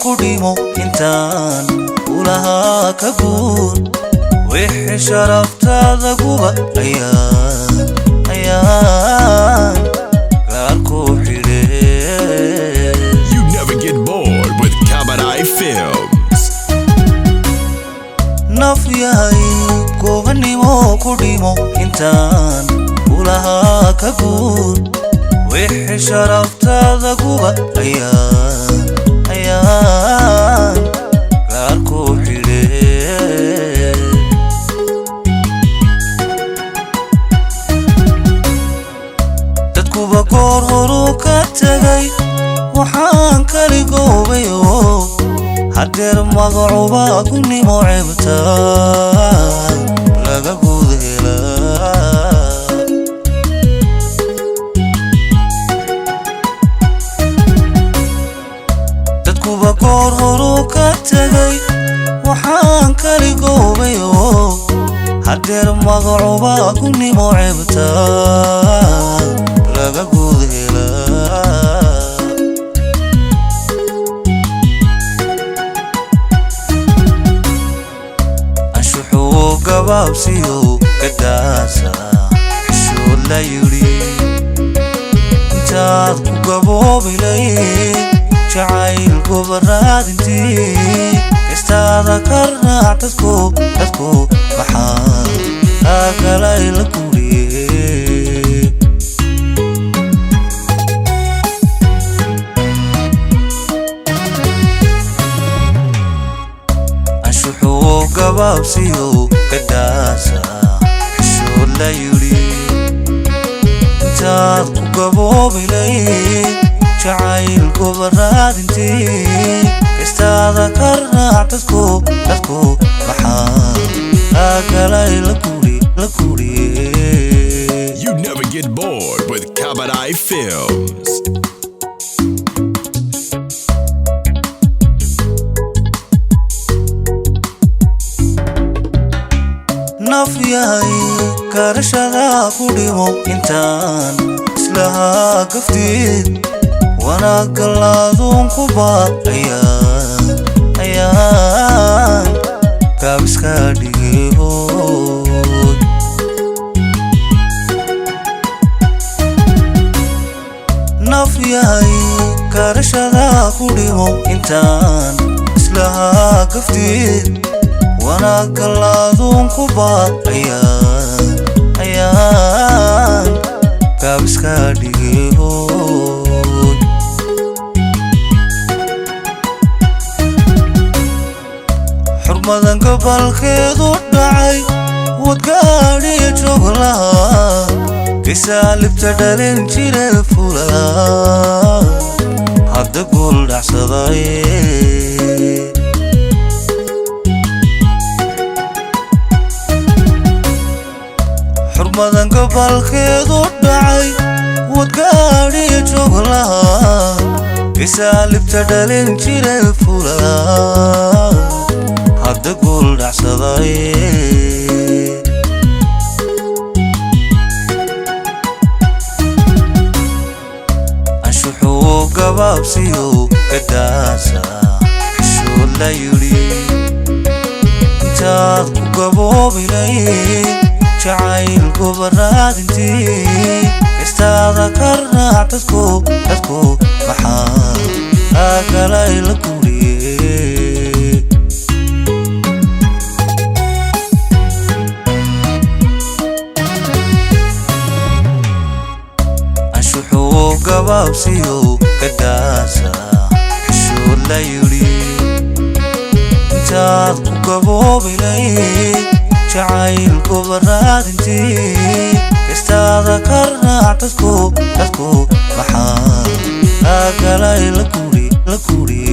Ku dhimo intaan ulahaa ka guur, wixii sharaftaada guba ayaan gaarku xidhe. You never get bored with Kabadai Films. Naf yahay, gobanimo ku dhimo intaan ulahaa ka guur, wixii sharaftaada guba ayaan gaarku xidhe. Dadkuba goor horuu ka tegay, waxaan kaligoobayo haddeer magacuba gunimo ceebta laga guud helaa. Dadkuba goor horuu ka tegay, waxaan kaligoobayo haddeer magacuba gunimo ceebta laga guud helaa. Anshuxuu gabaabsiyo gadaasa xishood la yidhi, intaad ku gaboobilay jacayl gobaraadintii kastaada ka raac dadku, dadku maxaa kaa galay la guriye? Anshuxuu gabaabsiyo gadaasa xishood la yidhi, intaad ku gaboobilay jacayl gobaraadintii kastaada ka raac dadku, dadku maxaa kaa galay la guri la guriye? You never get bored with Kabadai Films. Naf yahay, karashada ku dhimo intaan islahaa gaftiid, wanaagga laaduun ku baaq ayaan gaabiska dhigehood. Naf yahay, karashada ku dhimo intaan islahaa gaftiid, wanaagga laaduun ku baaq ayaan gaabiska dhigehood. Xurmadan gobolkeedu dhacay wadgaadhiya jooglaha kisaalibta dhalin jire fula hadda guul dhacsaday. Xurmadan gobolkeedu dhacay wadgaadhiya jooglaha kisaalibta dhalin jire fula hadda guul dhacsaday. Anshuxuu gabaabsiyo gadaasa xishood la yidhi, intaad ku gaboobilay jacayl gobaraadintii kastaada ka raac dadku, dadku maxaa kaa galay la guriye? Anshuxuu gabaabsiyo gadaasa xishood la yidhi, intaad ku gaboobilay jacayl gobaraadintii kastaada ka raac dadku, dadku maxaa kaa galay la guri la guriye?